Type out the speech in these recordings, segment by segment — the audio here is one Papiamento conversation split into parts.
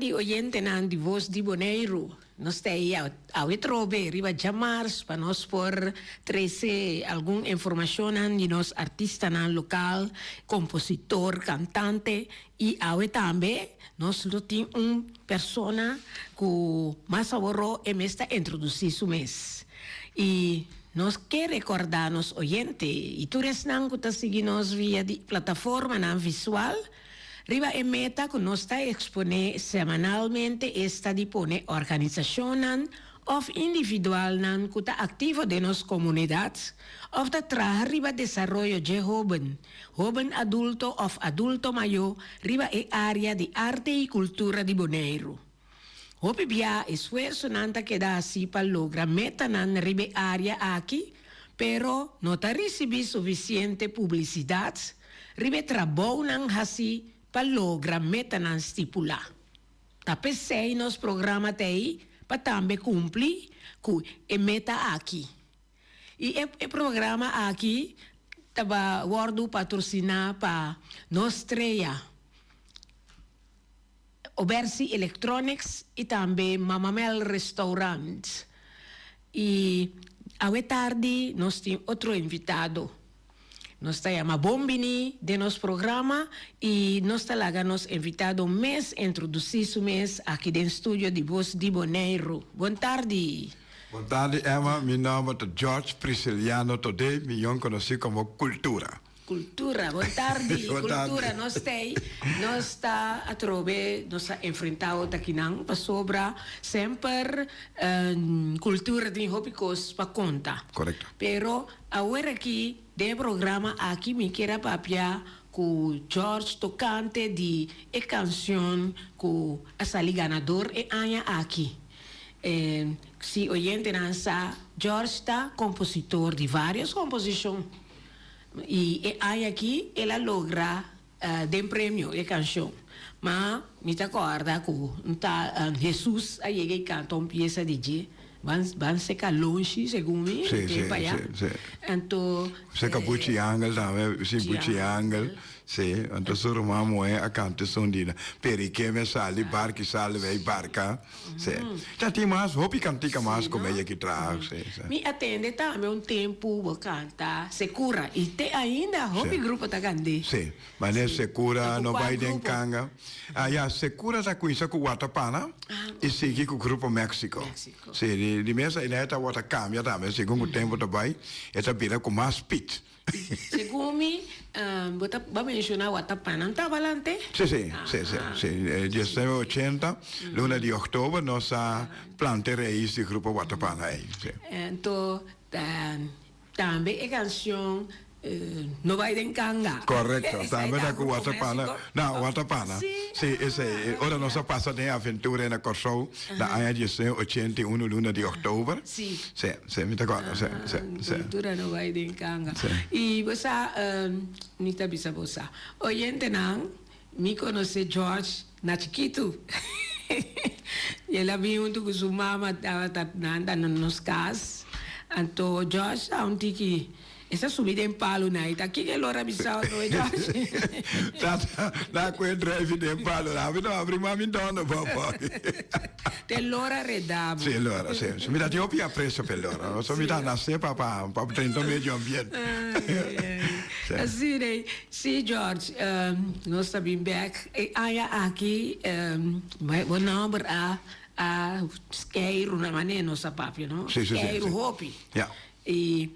tardi oyentenan di Voz di Boneiru. Nos ta ei awe trobe riba djamars pa nos por trese algun informashonnan di nos artistanan lokal, kompositor, kantante i awe tambe nos lo tin un persona ku mas aworó e mes ta introdusí su mes. I nos ke rekordá nos oyente i tur esnan ku ta sigui nos via di plataformanan visual, Riba e meta ku nos ta eksponé semanalmente esta di pone organisashonnan òf individualnan ku ta aktivo den nos komunidat òf ta traha riba desaroyo dje hóben, hóben adulto òf adulto mayó riba e área di arte i kultura di Boneiru. Hopi bia esfuersonan ta keda hasi pa logra metanan riba e área aki, pero no ta risibí sufisiente publisidat riba e trabounan hasi pa logra metanan stipulá. Ta p'esei nos programa ta ei pa tambe kumpli ku e meta aki. I e programa aki ta wòrdu patrosiná pa Nos Strea. Obersi Electronics y tambe Mamamel Restaurant. Y awe tardi nos tin otro invitado. Nos ta yama bon bini den nos programa y nos ta laga nos invitado mes introduci su mes aki den studio di Voz di Boneiru. Bon tardi. Bon tardi Emma, mi nomber ta George Prisciliano Todé, miyon conoci como Cultura. Cultura, bon tardi, cultura nos t'ey, nos ta atrobe, nos a enfrenta ota kinan pasobra semper cultura tin hopi cos pa conta. Correcto. Pero awer aki den e programa aki mi kier a papia cu George tocante di e cancion cu a sali ganador e aña aki. Si oyentenan sa, George ta compositor di varios composicion. I e aña aki el a logra den premio e kanshon. Ma mi ta kòrda ku un ta Hesus a yega i kanta un piesa di dje, ban ban seka lonshi segun mi, Sí, den sí, pa ya. sí, sí. Anto Seka Buchi Angel tambe, sí, Buchi Angel, sí. Anto su ruman muhé a kanta esun di Periké me sali, barki sali bay barka. Sí. Ta tin mas hopi kantika mas ku meya ki traha, sí, sí. Mi a tende tambe un tempu bo kanta Sekura i te ainda hopi grupo ta kant'é. Sí, manera Sekura no bai den kanga. Ah ya, Sekura ta kuinsa ku Watapana i sigui ku Grupo Mexico. Sí, di mes ainda e tabata kambia tambe segun ku tempu ta bai e ta bira ku mas speed. Segun mi, bo ta bo a menciona Watapana, no tabata lante? Sí, sí, sí, sí, sí. Diesnuebe ochenta, luna di oktober, nos a planta e rais di grupo Watapana ei, sí. Anto, tambe e cancion No bai den kanga. Correcto, tambe ta cu Watapana, no, Watapana, sí, esei. Ora nos a pasa den e aventura ei na Kòrsou, na aña diesnuebe ochenta i unu, luna di oktober. Sí. Sí, sí, mi ta kòrda, sí, sí, sí. Cultura no bai den kanga. Sí. I bo sa, mi ta bisa bo sa, oyentenan, mi konosé George na chikitu. I el a bin huntu ku su mama, tabata nan ta na nos kas. Anto George ta un tiki. E sa subi den palu na i ta kiko e lora bisao no e George? Tata na ku e drive den palu na mi no abri mami dono popo. Te lora reda bo. Si lora si. Mi ta tin hopi aprecio pa e lora. So mi ta nase pa pa pa drenta medio ambiente. Asi de si George nos ta bin bek e aña aki bo nomber a a skeiru na manera nos ta papia no skeiru hopi. I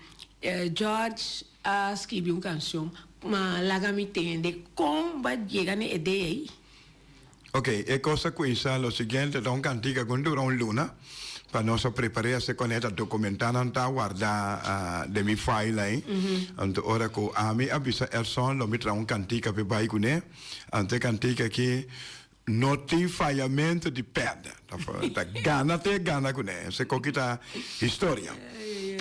George a skibi un kanshon, ma laga mi tende kon bo a yega na e idea ei. Ok, e kos a kuinsa lo siguiente, ta un kantika ku dura un luna pa nos a prepar'é ase kon e ta dokumentá nan ta warda den mi file ei. Anto ora ku ami a bisa Erson lo mi traha un kantika p'e bai kuné, anto e kantika aki No tin fayamento di pèrdè. Ta gana te gana kuné. Esei koki ta historia.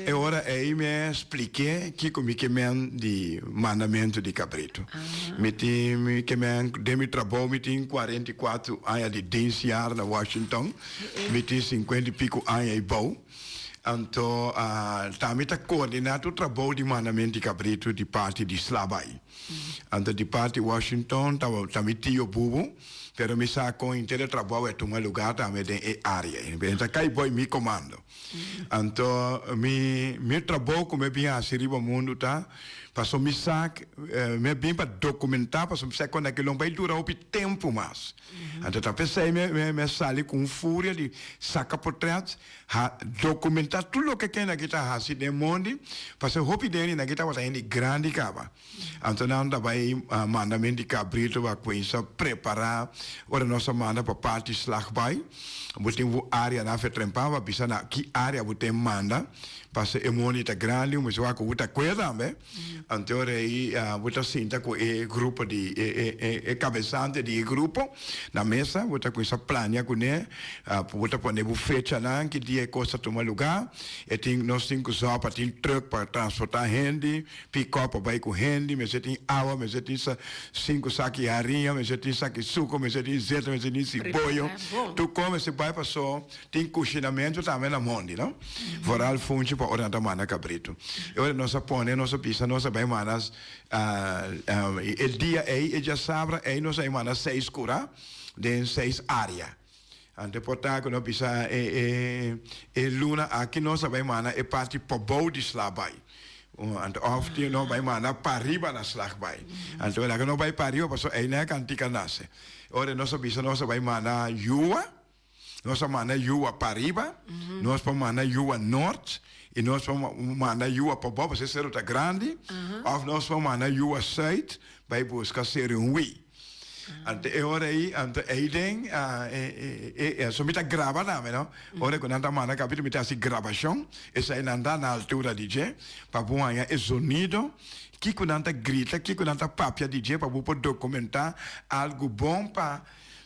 E ora ei mi a splik'é kiko mi ke men di mandamentu di kabritu. Mi tin mi ke men den mi trabou mi tin 44 aña di dienstjaar na Washington. Mi tin sinkuenta i piku aña ei bou. Anto tambe ta coordina tur trabou di mandamento di cabrito di parti di Slabay. Anto di parti Washington ta mi tio Bubu, pero mi sa con henter e trabou a tuma lugar tambe den e area. E ta cay boy mi comando. Anto mi mi trabou cu mi a bin haci riba mundo ta paso mi sa mi a bin pa documenta paso mi sa con aki lo bay dura hopi tempo mas. Anto ta pesey mi a sali cu un furia di saca potret Ha documentá tur loke ken aki ta hasi den mondi, pasobra hopi den di nan aki tabata hende grandi kaba. Anto nan ta bai manda men di kabrito pa kuinsa prepará ora nos a manda pa parti Slagbaai. Bo tin bo áreanan fertrempá pa bisa na ki área bo ten manda, pasobra e mondi ta grandi, bo mester wak ku bo ta kue tambe. Anto ora ei bo ta sinta ku e grupo di e e e kabesante di e grupo na mesa, bo ta kuminsá plania kuné, bo ta pone bo fechanan ki dia e kos ta tuma lugá. E tin nos tin ku sòp pa tin trùk pa transportá hende, pikòp pa bai ku hende, mester tin awa, mester tin sinku saki hariña, mester tin saki suku, mester tin zeta, mester tin siboyo, tur kos mester bai paso. Tin kushinamentu tambe na mondi, no? Vooral funchi pa ora nan ta manda kabritu. E ora nos a pone, nos a bisa, nos a bai manda e dia ei, e djasabra ei nos a bai manda seis kura den seis area. Anto por ta ku nos bisa e e e luna aki nos a bai manda e parti pabou di Slagbaai. Anto òf tin nos bai manda pariba na Slagbaai. Anto laga nos bai pariba pasobra ei nan e kantika nase. Ora nos a bisa nos a bai manda yua. Nos a manda yua pariba, nos por manda yua nort i nos por manda yua pabou pasobra e seru ta grandi, òf nos por manda yua sùit bai buska seru Hui. Anto e ora ei, anto eiden so mi ta graba tambe no, ora ku nan ta manda kapito mi ta hasi grabashon, esei nan ta na altura di dje pa bo haña e zonido kiko nan ta grita, kiko nan ta papia di dje pa bo por dokumentá algu bon pa.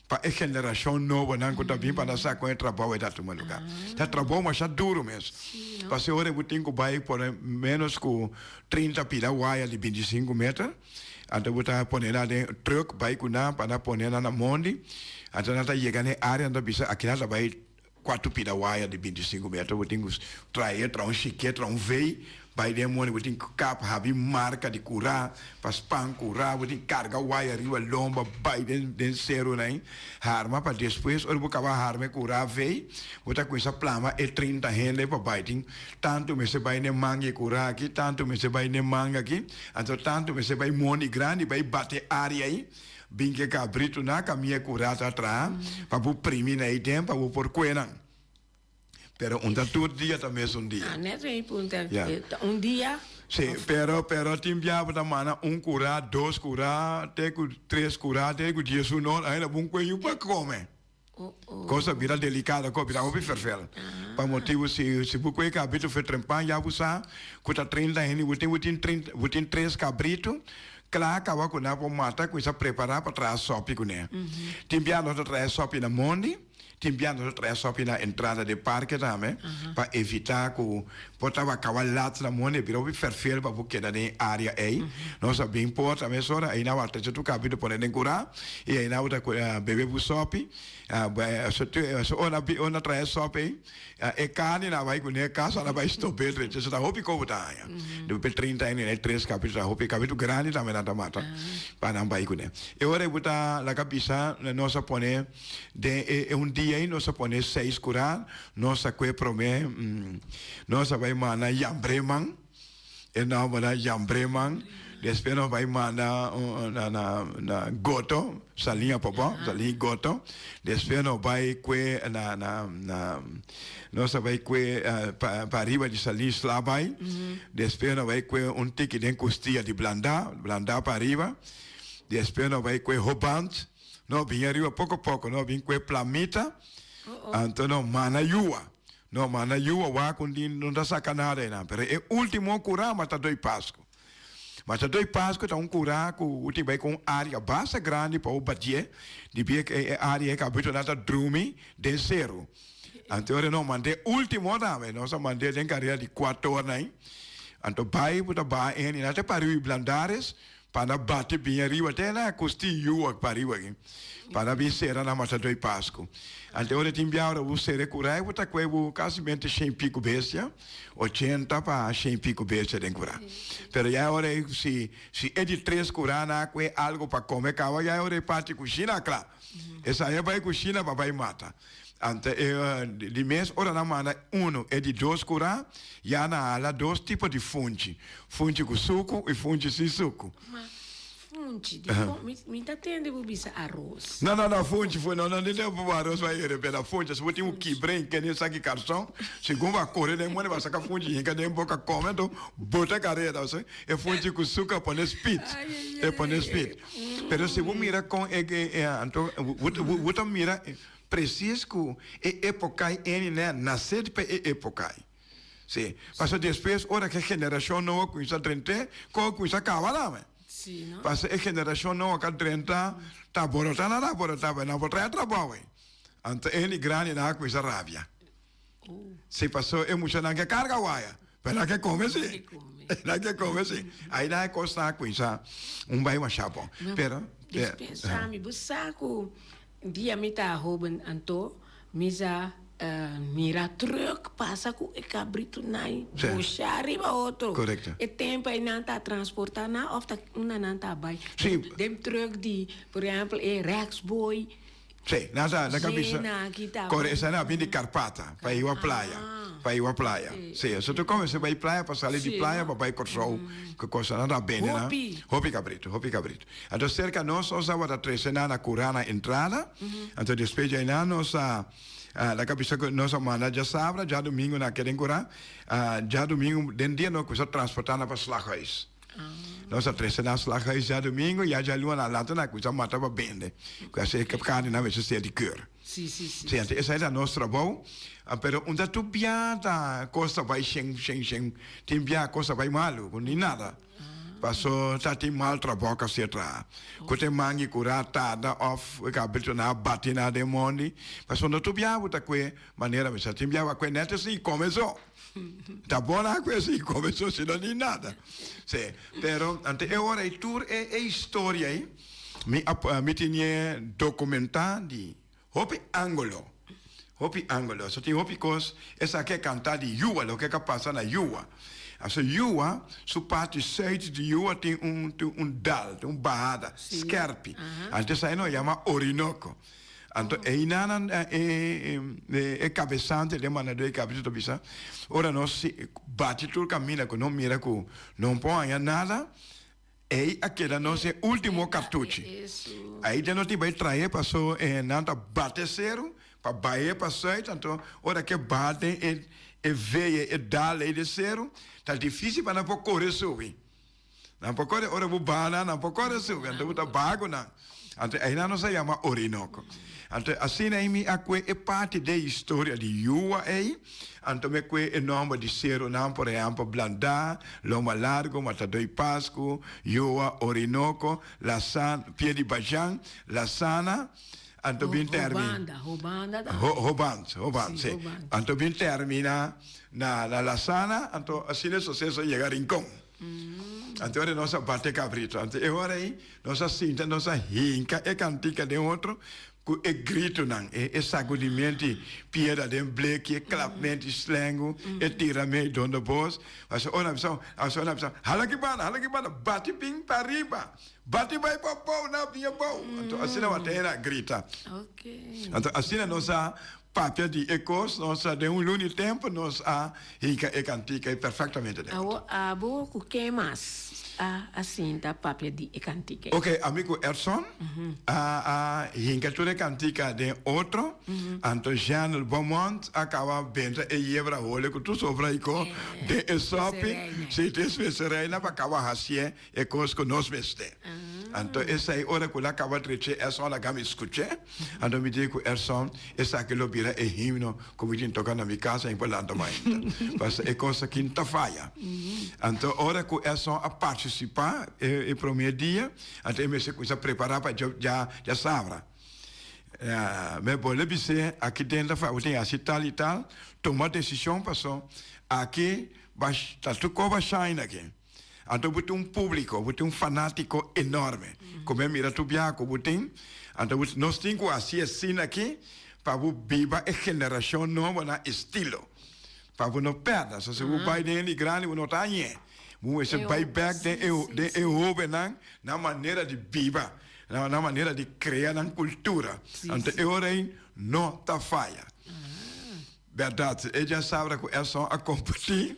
Pa e generashon nobonan ku ta bin pa nan sa kon e trabou ei ta tuma lugá. Ta trabou masha duru mes. Pasobra ora bo tin ku bai por e ménos ku 30 pida waya di 25 meter, anto bo ta pone nan den trùk bai ku nan pa nan pone nan na mondi, anto nan ta yega na e área nan ta bisa aki nan ta bai Cuatro pida waya di 25 metro bo tin cu trae tra un chique tra un vey bay den mondi bo tin cu kap habi marca di cura pa span cura bo tin carga waya riba lomba bay den den ceronan harma pa despues ora bo caba harma e cura vey bo ta cuminsa plama e 30 hende pa bay tin tanto mester bay den manga e cura aki tanto mester bay den manga aki anto tanto mester bay mondi grandi bay bate area ayi. Bin ke kabritu na kamia ku rat a traha pa bo primi na e den pa bo por kue nan. Pero un ta tur dia ta mes un dia. Ah, net mi punta, Ya. ta un dia? Si, pero pero tin bia bo ta manda un kurá, dos kurá, te ku tres kurá, te ku 11 or, ainda bo un kue yu pa kome. Kos a bira delikado, kos a bira hopi fervel. Pa motibu si si bo kue kabritu fer trempan ya bo sa ku ta 30 hende bo tin bo tin 30 bo tin tres kabritu kla kaba ku nan por mata kuminsa prepara pa traha sopi kuné. Tin bia nos ta traha e sopi na mondi, tin bia nos ta traha e sopi na entrada di parke tambe pa evita ku por taba kaba lat na mondi e bira hopi fervel pa bo keda den e area ei. Nos a bin porta mesora ei nan a trece tur kabritu pone den kura. I einan bo ta bebe bo sopi. Ora ora trae sopi ei, e karni nan a bai kuné kasa, nan a bai stop'é drechi. Esei ta hopi kos bo ta haña. Despues 30 aña e tres kapitu ta hopi. Kapitu grandi tambe nan ta mata pa nan bai kuné. E ora ei bo ta laga bisa nos a pone den e un dia ei nos a pone seis kura, nos a kue promé, nos a bai manda Yambreman. E nomber na Jan Breman, despues nos bai manda na na na Goto, Saliña Popo, Saliña Goto, despues nos bai kue na na na nos a bai kue pa pariba di Saliña Slabay, despues nos bai kue un tiki den Kustia di Blanda, Blanda pariba, despues nos bai kue Hoband, nos bin ariba poko poko, nos bin kue Plamita, anto nos manda Yua. No, ma na yu a wak un di no ta saka nada einan. Pero e ultimo kurá ma ta doi Pasku. Ma ta doi Pasku ta un kurá ku u tin bai ku un área basta grandi pa u batié, dibia ku e área e kabritonan ta drumi den seru. Anto ora no mand'é ultimo tambe, nos a mand'é den karera di kuator nan. Anto bai bo ta baha en i nan ta pariu i Blandares. Pa na bati bin ariba te na kusti yu ak pa ariba aki. Pa na bin sera na mata doi Pasku. Ante ora tin bia ora bo sera e kurai bo ta kue bo kasi mente shen piku bestia, ochenta pa shen piku bestia den kura. Pero ya e ora ei si si e di tres kura na kue algo pa kome kaba ya e ora ei parti kushina a kla. Esei a bai kushina pa bai mata. Anto e di mes ora nan manda uno e di dos kurá, ya nan hala dos tipo di funchi, funchi ku suku i funchi sin suku. Ma funchi di kon? Mi mi ta tende bo bisa aros. No, no, no, funchi, no, no, no ta bo aros bai repela funchi. Si bo tin un kibra en kende saki karson, segun bo a kore den mondi bo a saka funchi hinka den boka kome, anto bota kareda. Osea e funchi ku suku a pone spit, e pone spit. Pero si bo mira kon e e anto bo ta mira precies ku e epoka ei eni ne nase pa e epoka ei. Si, pasobra despues ora ku e generashon nobo a kuminsá drent'é, kon a kuminsá kaba tambe. Pasobra e generashon nobo ku a drenta ta borotá nan a borotá, pero nan por traha trabou ei. Anto eni grandinan a kuminsá rabia. Si paso e muchanan ke karga waya, pero nan ke kome si. Nan ke kome si. Ai nan e kosnan a kuminsá un bai masha bon. Pero. Dispensa mi, bo sa ku dia mi ta hoben anto mi sa mira truck pasa ku e kabritunan busha riba otro. Korekto. E tempu ei nan ta transporta nan òf ta unda nan ta bai. Den truck di por ehèmpel e Rexboy. Sí, nan sa, nan ka bisa. Kore, esei nan a bin di Karpata pa iba playa, pa iba playa. Sí, so tu kominsá bai playa pa sali di playa pa bai Kòrsou, ku kosa nan ta bende nan. Hopi kabritu, hopi kabritu. Anto serka nos, nos tabata trese nan na kura na entrada, anto despues djei nan nos a, nan ka bisa ku nos a manda djasabra, djadumingu nan a keda den kura, djadumingu den dia nos kuminsá transportá nan pa Slaghuis. Nos a trese nan slaghuis djadumingu i a djaluna nan lanta nan kuminsá mata pa bende. Ku asina e karni nan mester ser di keur. Sí, anto esei ta nos trabou. Pero unda tur bia ta kos ta bai shen shen shen. Tin bia kos ta bai malu ku ni nada. Paso ta tin mal trabou ku a ser traha. Ku ta e mangi ku ra tarda òf e kabritu nan a bati nan den mondi. Paso unda tur bia bo ta kue manera mester. Tin bia bo a kue nèt asin kome so. Ta bon a cu esi comenzó si no ni nada. Sí, pero ante e ora ei tur e e historia ei mi a mi tenie documenta di hopi angulo, hopi angulo. So tin hopi cos esaki a canta di Yua, loke a pasa na Yua. Aso Yua, su parti zuid di Yua tin un tin un dal, tin un bahada skerpi. Antes esaki nos yama Orinoco. Anto einanan e e kabesante den mandadó e kabritu ta bisa, ora nos bati tur kaminda ku no mira ku no por haña nada, ei a keda nos e último kartuchi. Ei den nos tin bai trae paso nan ta bate seru pa bai pa sùit, anto ora ke bate e e veye e dal ei den seru ta difísil pa nan por kore subi. Nan por kore ora bo baha nan, nan por kore subi, anto bo ta baha ku nan. Anto einan nos a yama Orinoco. Anto asina ei mi a kue e parti den historia di Yua ei, anto mi a kue e nomber di serunan, por ehempel, Blandá, Loma Largo, Matadoi Pasku, Yua, Orinoco, La San, Pie di Bajan, La Sana, anto bin termi. Hobanda, Hobanda ta. Hoband, Hoband, si. Anto bin termina na La Sana, anto asina e suseso a yega Rincon. Anto ora nos a bate cabrito. Anto e ora ei nos a sinta, nos a hinca e cantica den otro cu e gritonan, e e sacudimento di piedra den bleki, e klapmento di slengu, e tiramento di dondobos. Pasobra ora bisa, ora bisa, hala ki banda, hala ki banda, bati bin pa riba, bati bai pa bou, na bin abou. Anto asina wak ta era grita. Anto asina nos a Papia di e kos, nos a den un luna di tempu nos a hinka e kantika ei perfektamente den. Awor abo ku ken mas a a sinta papia di e kantika ei? Oke, ami ku Edson a a hinka tur e kantika den otro, anto Jeanel Beaumont a kaba benta e yebra hole ku tur sobra i ko den e sopi, si, den speserijnan pa kaba hasié E kos ku nos mester. Anto esei ora ku el a kaba drecha Erson a laga mi skuch'é. Anto mi di ku Erson, esaki lo bira e himno ku mi tin toka na mi kas en por lanta mainta. Pasobra e kos aki no ta faya. Anto ora ku Erson a partisipá e promé dia, anto e mester kuminsá prepará pa djasabra. Mi bolbe bis'é, aki den ta faya, bo tin hasi tal i tal, tuma desishon pasobra aki ta tur kos ba shine aki. Anto bo tin un públiko, bo tin un fanátiko enorme. Ku mi a mira tur biaha ku bo tin. Anto bo nos tin ku hasi asina aki pa bo biba e generashon nobo nan estilo. Pa bo no pèrdè. So si bo bai den hende grandi bo no ta hañ'é. Bo mester bai bèk den e den e hóbennan nan manera di biba, nan manera di krea nan kultura. Anto e ora ei no ta faya. Bèrdat, e djasabra ku Edson a kompetí,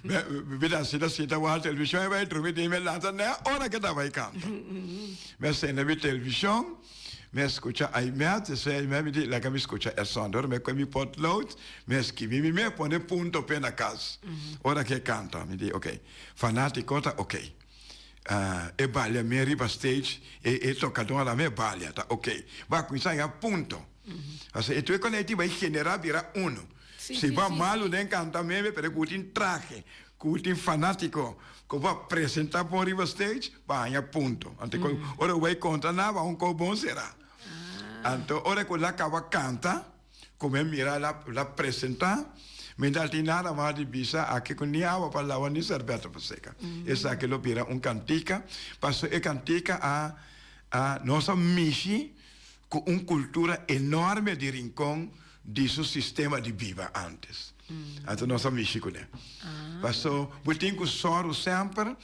mi ta sinta sinta wak televishon, e bai drumi den mi lanta n'e ora ku e ta bai kanta. Mi a sende mi televishon, mi a skucha Aimet, despues Aimet mi di laga mi skucha Edson. Ora mi a kohe mi potlood, mi a skibi mi mes pone punto p'e na kas. Ora ku e kanta, mi di ok, fanátiko ta ok. E balia mi riba stage, e tokadó a mi balia ta ok. Bo a kuminsá haña punto. Pasobra e tur e konekti bai generá bira uno. Si bo a malu den kanta meme pero ku tin trahe, ku tin fanátiko ku bo a presentá bon riba stage, bo a haña punto. Anto ora ku bai konta nan bo a un kou bon será. Anto ora ku el a kaba kanta, ku mi a mira el a presentá, mi no tin nada mas di bisa aki ku ni awa pa lawa ni sèrbèta pa seka. Esaki lo bira un kantika, pasobra e kantika a a nos a mishi ku un kultura enorme di Rincon di su sistema di biba antes. Anto nos a mishi kuné. Paso bo tin ku sòru semper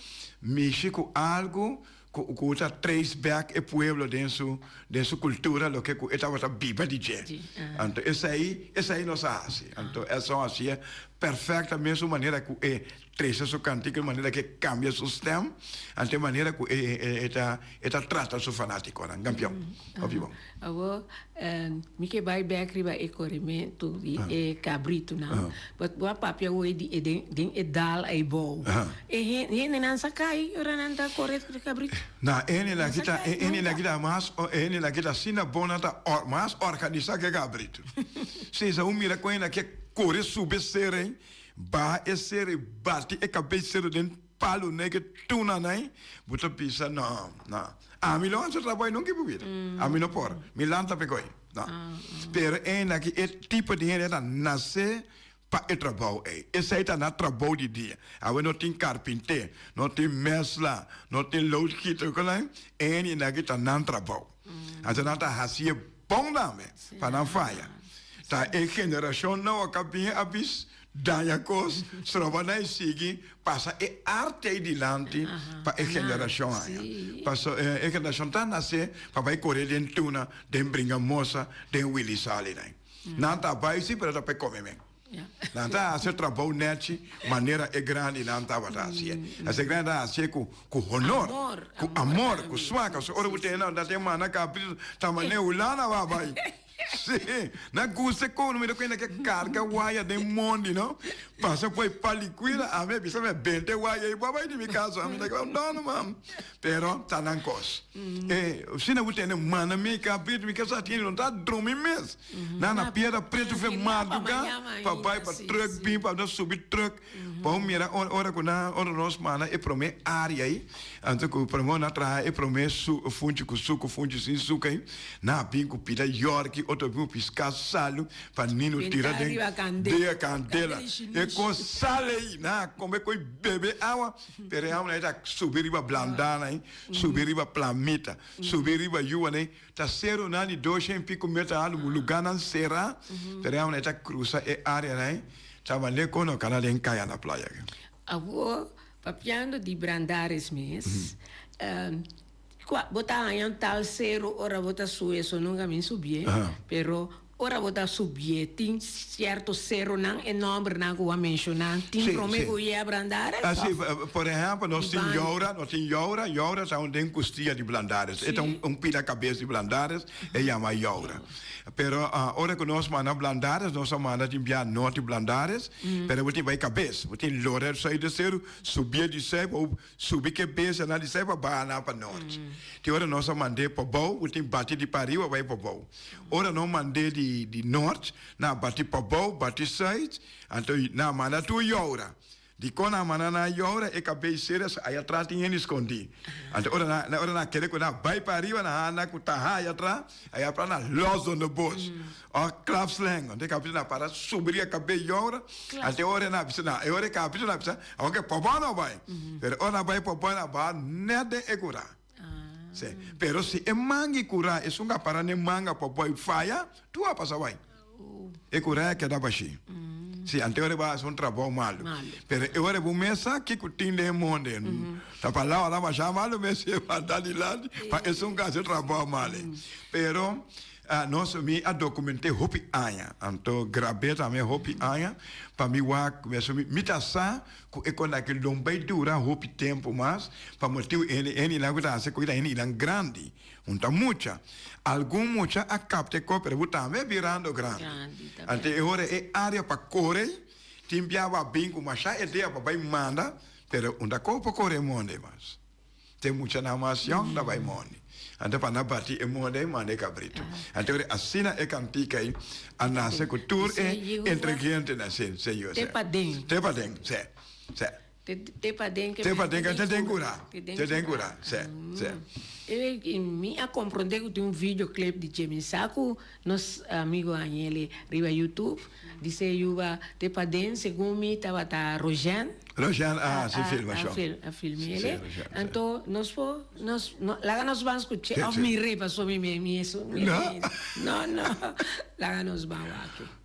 mishi ku algu ku ku ta trace back e pueblo den su den su kultura loke ku e tabata biba di dje. Anto esei esei nos a hasi. Anto Edson hasié perfecta mesun manera ku e Trese su kantika e manera ku e kambia su stem, anto e manera ku e ta e ta trata su fanatikonan. Kampion. Hopi bon. Awor, mi ke bai bek riba e korementu di e kabritunan. But bo a papia awor di e den den e dal eibou. E hendenan sa kai ora nan ta kore ku e kabritu? Na, e hendenan aki ta e hendenan aki ta mas e hendenan aki ta asina bon nan ta mas organisá ku e kabritu. Si, sa bo mira kon e hendenan aki a kore subi e sera ei. Baha e sero i bati e kabes sero den palu nege tuna nai, bo ta bisa no, no. Ami lo hasi trabou nunca i bo bida. Ami no por. Mi lanta p'e koi. No. Pero eina ki e tipo di hende ta nase pa e trabou ei. Esei ta nan trabou di dia. Awe no tin karpinté, no tin mesla, no tin loodgieter, ku nan, eina ki ta nan trabou. Anto nan ta hasié bon tambe pa nan faya. Ta e generashon nobo ka bin a bis daña kos, stroba nan e sigui pasa e arte ei dilanti pa e generashon aya. Paso e generashon ta nase pa bai kore den tuna, den bringa mosa, den wili sali nan. Nan ta bai si pero ta pa e kome men. Nan ta hasi e trabou nechi manera e grandinan tabata hasié. As e grandinan ta hasié ku ku honor, ku amor, ku smak. Pasobra ora bo tene nan ta tin manda kapricho ta manera hulana bo a bai. Sí, nan gusta e kono. Mi ta kuenta ke karga waya den mondi, no? Pasa por e palikwila, ami a bisa mi a bente waya ei bo a bai di mi kas. Ami ta kla, no, no mam. Pero ta nan kos. E, si nan bo tene manda mi kapricho, mi kasa tin, no ta drumi mes. Nan na piedra pretu fe madruga pa bai pa truck bin pa nos subi truck pa un mira ora ku nan ora nos manda e prome area ei anto ku prome nan traha e prome su funchi ku suku funchi sin suku ei nan a bin ku pida yorki otro a bin ku piska salu pa nino tira den den kandela e kos sal ei nan a kome ku bebe awa pero e awa ei ta subi riba blandana ei subi riba plamita subi riba yuana ei. Ta serunan di dosha i pico meter altu, lugánan será, pero e ta krusa e áreanan ta manera ku no kana den kaya na playa. Awor, papiando di Brandaris mes, kua bo ta haña un tal seru ora bo ta subi, eso nunka mi subié, pero ora bo ta subié tin sierto serunan, e nòmbernan ku bo a menshoná, tin promé ku yega Brandaris? Sí, por ehèmpel nos tin Youra, nos tin Youra, Youra ta un den kustia di Blandares, e ta un pida kabes di Blandares, e yama Youra. Pero ora ku nos manda Blandares, nos a manda tin bia nort di Blandares, pero bo tin bai kabes, bo tin lora sui di seru, subia di sui, bo Subi ke bestianan di sai pa baha nan pa nort. Tin ora nos a mand'é pa bou, bo tin bati di pariba bai pa bou. Ora no mand'é di nort, nan a bati pa bou, bati sùit, anto nan a manda tur youra. Dikon nan manda nan yora e kabei serio so aya atras tin hende skondi. Anto ora nan ora nan kere ku nan bai pa ariba nan handa ku taha aya atras, aya atras nan los don de bos. Of klapslang. Anto e kabrito nan para subi riba e kabei yora. Anto e ora nan bisa nan e ora e kabrito nan bisa awor ke pòpò no bai. Pero ora nan bai pòpò nan baha nèt den e kura. Si. Pero si e manga e kura esun ku a para na e manga pòpò i faya tur a pasa bai. E kura a keda bashí. Si, ante ora bo a hasi un trabou malu. Pero e ora bo mes sa kiko tin den e monde. Ta palabra masha malu mes e manda dilanti pa esun ku a hasi trabou malu. Pero nos mi a dokument'é hopi aña. Anto grab'é tambe hopi aña pa mi wak mi ta sa ku e kon aki lo bai dura hopi tempu mas pa motibu e hendenan ku ta hasi ko'i ta hendenan grandi. Un ta mucha. Algun mucha a kapta e kos, pero bo tambe birando grandi. Anto e ora e área pa kore, tin bia bo a bin ku masha idea pa bai manda, pero un ta koe pa kore e monde mas. Te muchanan mas yòn ta bai monde. Anto pa nan bati e monde ei, manda e kabritu. Anto ora asina e kantika ei a nase ku tur e ingredientenan. Si, si. Te paden. Te paden, si, si. Te paden ke Te paden ke te den kura. Te den kura, se, se. E mi a komprondé ku tin un videoclip di dje. Mi sa ku nos amigo Añele riba YouTube di se yuba te paden segun mi tabata Rojean. Rojean a hasi filmashon. A film'é. Anto nos por nos laga nos ban skuch'é òf mir'é pasobra mi mi eso no no laga nos ban wak.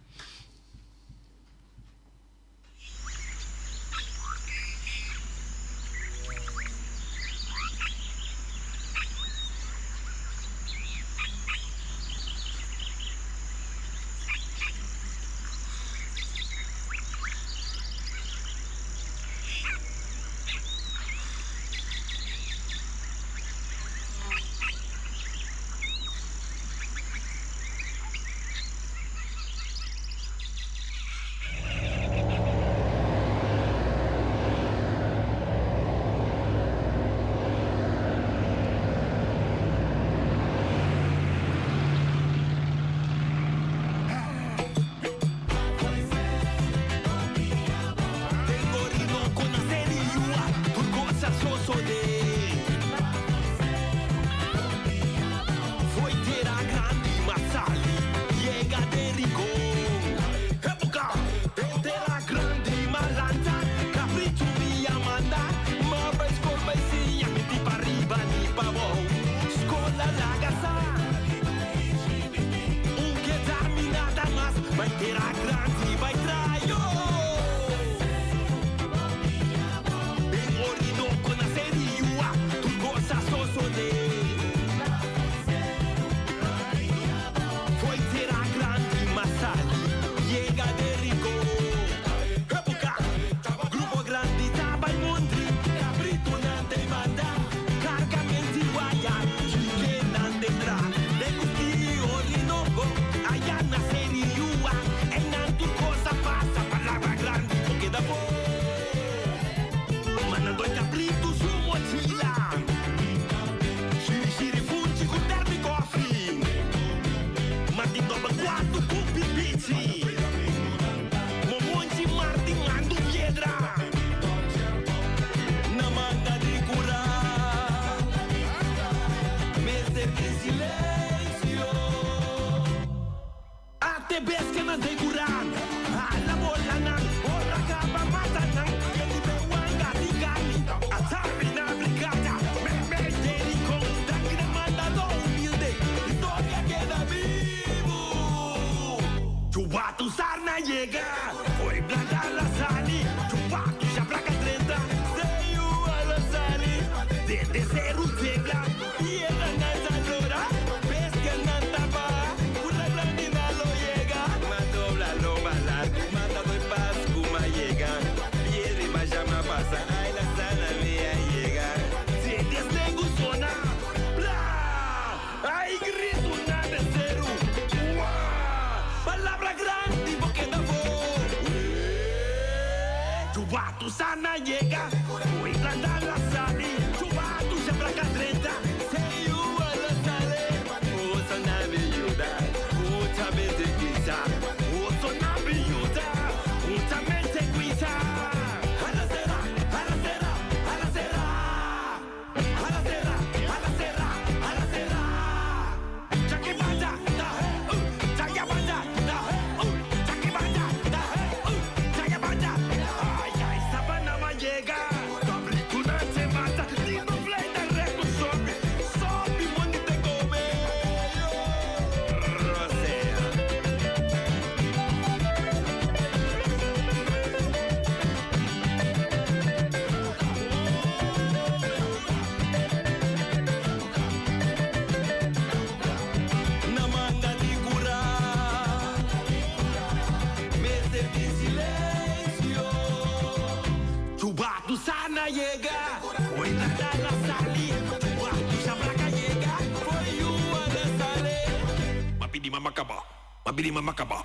makaba, mabini ma makaba.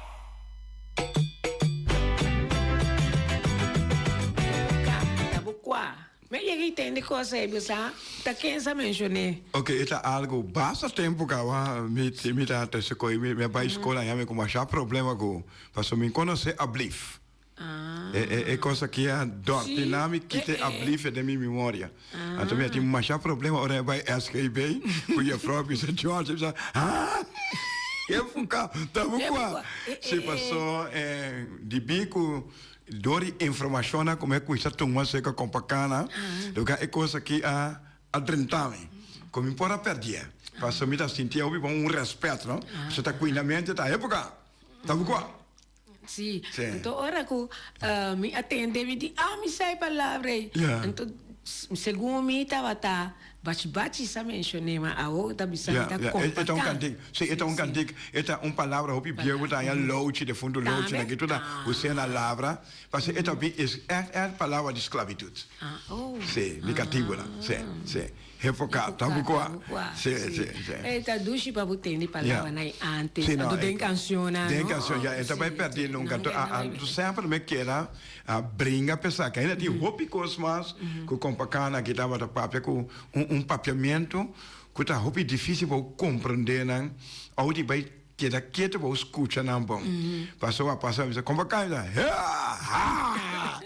Ka ta bo kua. Mi a yega i tende kos ei, bo sa ta ken sa menshoné. Ok, e ta algu basta tempu kawa mi mi ta trese koe mi a bai skola ya mi ku masha problema ku pasobra mi konosé ablif. E kos aki a dòrtiná mi kita e ablif den mi memoria. Anto mi a tin masha problema ora mi a bai SGB ku jefrou a bisa George, a bisa, Ha! Efuka, ta bo kua? Si paso dibí ku dor di informashonnan ku mi a kuminsá tuma aserka Kompakana, loke e kos aki a drenta mi, ku mi por a pèrdè. Paso mi ta sinti hopi bon un rèspèt, no? Paso ta kuinamente ta epoka, ta bo kua? Sí. Sí. Anto ora ku mi a tende mi di, ah, mi sa e palabra ei. Ja. Anto segun mi tabata Bachi Bachi sa menshoné, ma awo ta bisa mi Ja, ta ja. E ta un Kompakán. kantik. Sí, e ta un kantik. E ta un palabra hopi bieu ku ta haña louchi, defuntu louchi Tambe? na kitu ta us'é na labra. Pasobra e ta bin es ègt ègt palabra di sklabitut. Ah, oh. Sí, di katibunan. Sí, sí. Epoca, tabucua. Sí, sí, sí. E ta dushi pa bo tende palabranan ei antes, Sí, no, anto den cancionnan, Den no? cancion, ya, e ta bai Sí, perdi sí, nunca. nunca Anto, e ta bai anto semper mi keda a bringa pa esaki. Ainda tin hopi cos mas cu Compacana aki tabata papia cu un, un papiamento cu ta hopi dificil pa bo comprende nan, of di bai Keda ketu pa bo skucha nan bon. Pasobra a pasa bisa kompa kai bisa hea ha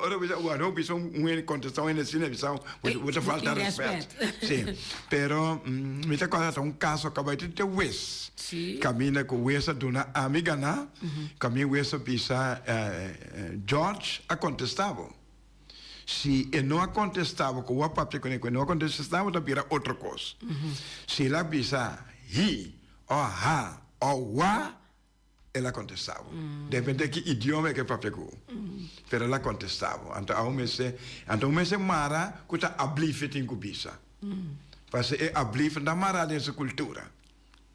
ora bisa ora bisa un hende kontesta un hende asina bisa bo ta falta respet. Si pero mi ta kòrda ta un kaso kaba te wes kaminda ku wes a duna ami gana kaminda wes a bisa George a kontesta bo. Si e no a kontesta bo ku bo a papia kuné ku e no a kontesta bo ta bira otro kos. Si el a bisa hi o ha o wa el a kontesta bo. Depende ki idioma e ke papia ku bo. Pero el a kontesta bo. Anto awo mester anto un mester mara ku ta ablife tin ku bisa. Pasobra e ablife no ta mara den su kultura.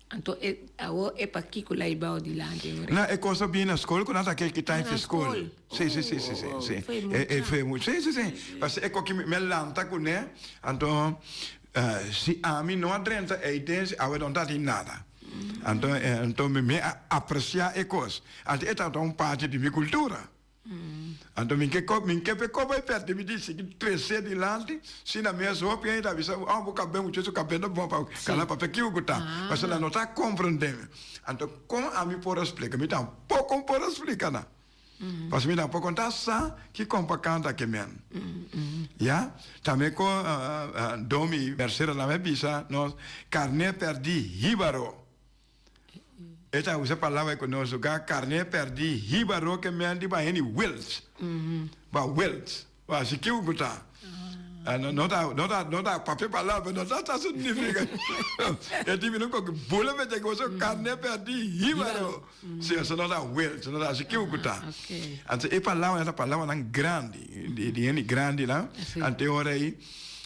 Anto e awor e pakiko la ibao dilanti ora? Na e cosa bien na school ku nan ta ke kita Na fi school. school. Si si si si si Oh, si. foi E mucha. e foi mucha. Si si si. Pasobra e koki mi a lanta kuné anto si ami no a drenta ei den si awe no ta tin nada. Anto anto mi a aprecia e kos. Anto e tabata un parti di mi kultura. Anto mi ke ko, mi ke pe koba e pèrdè, mi di sigui trese dilanti, si na mes hopi hende ta bisa, oh bo kabel muchacho kabel ta bon pa kana papia kico ku ta, pasobra nan no ta komprendé mi. Anto kon ami por a splika? Mi tampoko por a splika nan, pasobra mi tampoko ta sa ki kompa kanta ke men. Ya, tambe kon Domi Mercera tambe a bisa nos, karné pèrdí híbaro. E ta usa palabra ku nos lugar karné pèrdí hiba roke menti pa hende wilt. Pa wilt. Pa si kiu ku ta. No ta no ta no ta papia palabra no ta sa su significa. E tin bini koki bula mete ku boso karné pèrdí hiba ro. Si eso no ta wilt no ta si kiu ku ta. Anto e palabranan ta palabranan grandi di hende grandinan. Anto e ora ei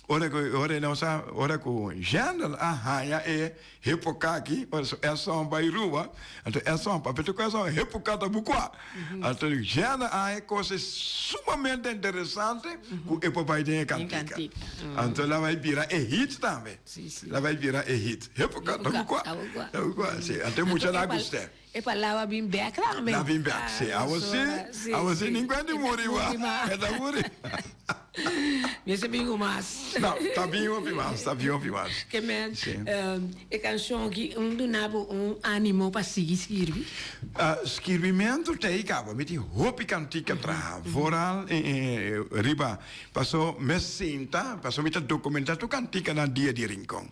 ora ku ora nos a ora ku Jandal a haña e Hepoka aki, ora su Esau bai ruba, anto Esau papia ku Esau, Hepoka ta bukua. Anto Jana a haña kos sumamente interesante ku e por bai den e kantika. Anto la bai bira e hit tambe. La bai bira e hit. Hepoka ta bukua. Ta bukua, si. Anto e muchanan a gust'é. E palabra bin bek tambe. La bin bek, si. Awo si, awo si ningun di muri ma. E ta muri. Mester bin un mas. No, ta bin hopi mas, ta bin hopi mas. Ke men, e kanshon aki un duna bo un animo pa sigui skirbi? Skirbimentu ta ei kaba. Mi tin hopi kantika traha, vooral riba Paso mi a sinta, paso mi ta documenta tur canticanan dia di Rincon.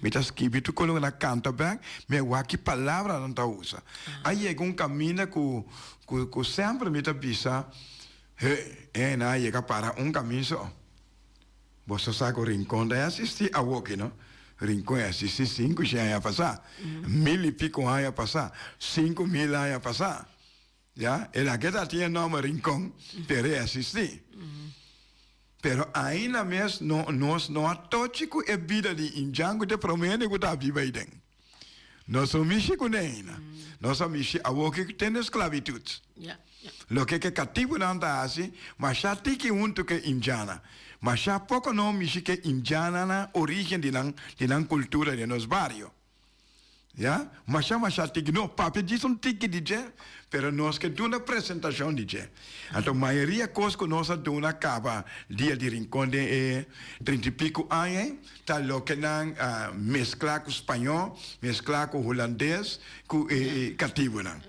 Mi ta skibi tur cos loke nan canta bek, mi a wak ki palabra nan ta usa. A yega un caminda cu cu cu semper mi ta bisa, he, e nan a yega para un camin so. Boso sa cu Rincon ta existi awoki no? Rincon a existi cinco shen aña pasa, mil y pico aña pasa, 5000 aña pasa. Ya, el a keda tin e nomber Rincon, pero e existi. Pero ainda mes no, nos no a tochi cu e bida di indjan cu ta e prome hende cu ta biba aiden. Nos no mishi cu ne ainda. Nos a mishi awor cu tin esclavitud. Loke cu e catibunan ta haci, masha tiki hunto cu e indjannan. Masha poco no mishi cu e indjannan origen di nan, di nan cultura den nos bario. Ya, masha masha tiki, no papia djis un tiki di dje, pero nos ke duna presentashon di dje. Anto mayoria kos ku nos a duna kaba dia di Rincon den e trinta i piku aña ei, ta loke nan a meskla ku spañó, meskla ku hulandes, ku e katibunan.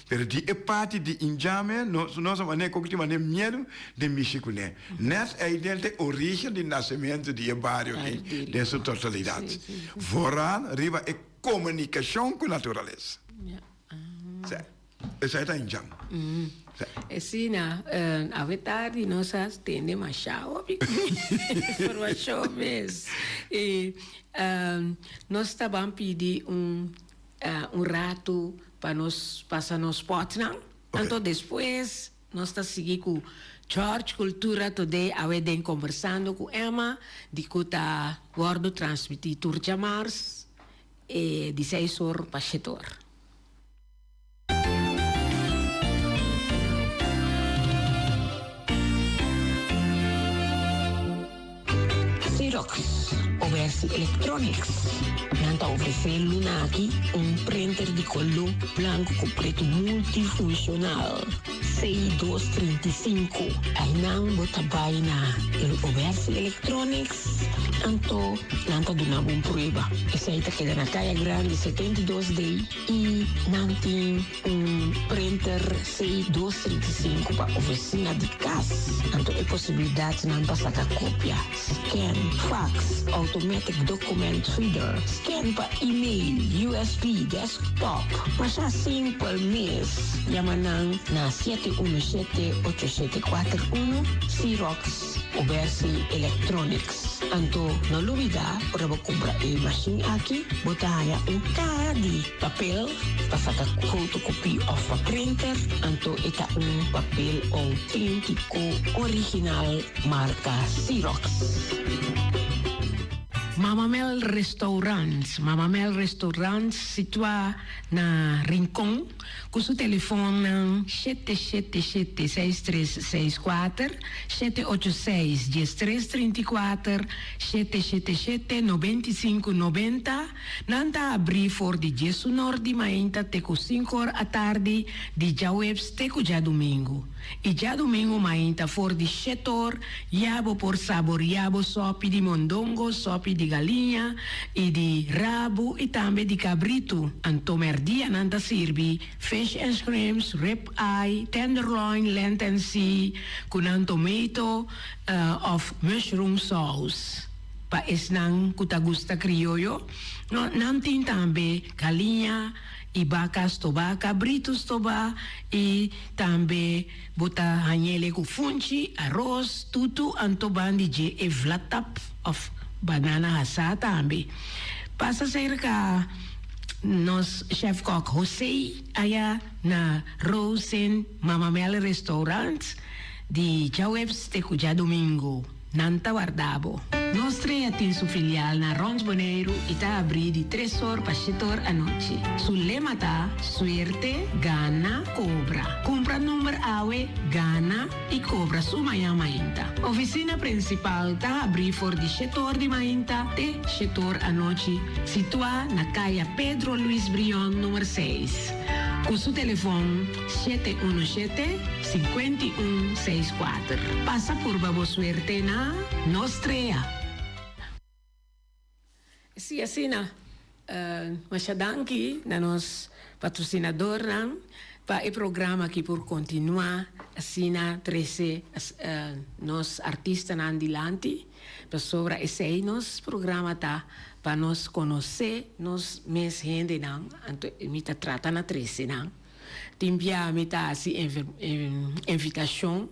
Pero di e parti di Injame nos nos a manera ku tin manera miedu di mishi kuné. Nèt ei den ta e origen di nasementu di e bario aki den su totalidat. Vooral riba e komunikashon ku naturalesa. Esei ta Injam. Asina, awe tardi nos a tende masha hopi informashon mes. I nos ta ban pidi un un ratu pa nos pasa nos spotnan. Anto despues nos ta sigui ku George Cultura Today awe den Conversando ku Emma di ku ta wòrdu transmití tur djamars e di seis or pa shete or. Xerox, Obersi Electronics, nan ta ofresé luna aki un printer di koló blanku ku pretu multifunshonal C dos 35. Einan bo ta bai na el Obersi Electronics, anto nan ta duna bo un prueba. Esei ta keda na Kaya Grandi 72 D i nan tin Un printer C dos 35 pa oficina di cas, anto e posibilidadnan pa saca copia, scan, fax, automatic document feeder, scan pa email, usb, desktop. Masha simpel mes, yama nan na 717 8741, Xerox Obersi Electronics. Anto no lubida ora bo cumpra e machine aki, bo ta haya un caha di. Papel pa saka fotokopie òf pa printer, anto e ta un papel outéntiko original marka Xerox. Mama Mel Restaurant, Mama Mel Restaurant situá na Rincon ku su telefonnan 777 6364, 786 1334, 777 9590. Nan ta abrí for di diesunor di mainta te ku sinkor atardi di djaweps te ku djadumingu. I djadumingu mainta for di shetor ya bo por saboriá bo sòpi di mondongo, sòpi di galiña i di rabu i tambe di kabritu. Anto mèrdia nan ta sirbi fish and shrimps, rib eye, tenderloin, land and sea ku nan tomato òf mushroom sauce. Pa esnan ku ta gusta krioyo, no, nan tin tambe galiña i baka stobá, kabritu stobá i tambe bo ta hañ'ele ku funchi, aros, tutu, anto ban di dje e vlatap òf banana hasá tambe. Pasa serka nos chèfkòk José aya na Rosen Mama Mel Restaurant di djaweps te ku djadumingu. Nan ta warda bo. Nos Trea tin su filial na Rond Boneiru i ta abrí di tres or pa shete or anochi. Su lema ta, Suerte, gana, kobra. Kumpra number awe, gana i kobra su mañan mainta. Ofisina prinsipal ta habrí for di shete or di mainta te shete or anochi, situá na Kaya Pedro Luis Brion number seis. Ku su telefon. 717 51 64. Pasa purba bo suerte na Nos Trea. Sí, asina. Masha danki na nos patrocinadornan pa e programa aki por continua asina trece nos artistanan dilanti, pasobra esey nos programa ta pa nos conoce nos mes hendenan, anto mi ta trata na trece nan. Tin bia mi ta hasi invitashon,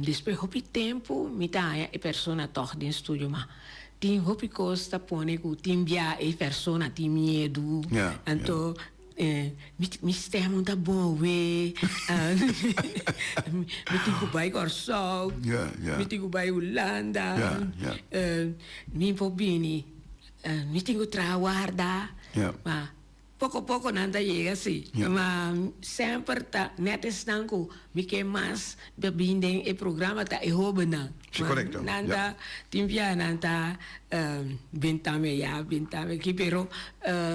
despues hopi tempu mi ta haña e persona tòg den studio, ma tin hopi kos ta pone ku tin bia e persona tin miedu, anto mi stèm no ta bon awe, mi tin ku bai Kòrsou, mi tin ku bai Hulanda, mi por bini, mi tin ku traha warda, ma. Poko poko nan ta yega si. Ma semper ta net esnan ku mi ke mas ta bin den e programa ta e hobennan. Si, korekto. Nan ta tin bia nan ta bin tambe ya bin tambe aki pero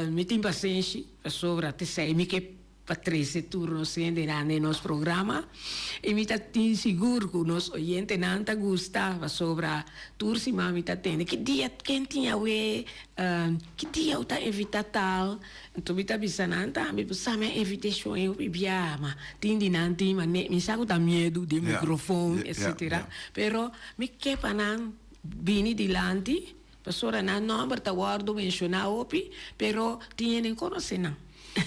mi tin pasenshi pasobra t'esei mi ke pa trese tur nos hendenan den nos programa y mi ta tin sigur cu nos oyentenan ta gusta pasobra tur siman mi ta tende ki dia ken tin awe ki dia u ta invita tal enton mi ta bisa nan tambe bo sa mi a invitacion e hopi biaha ma tin di nan tin ma mi sa cu ta miedu den microfon etcetera pero mi ke pa nan bini dilanti Pasobra nan nomber ta wordo menciona hopi, pero tin hende conoce nan.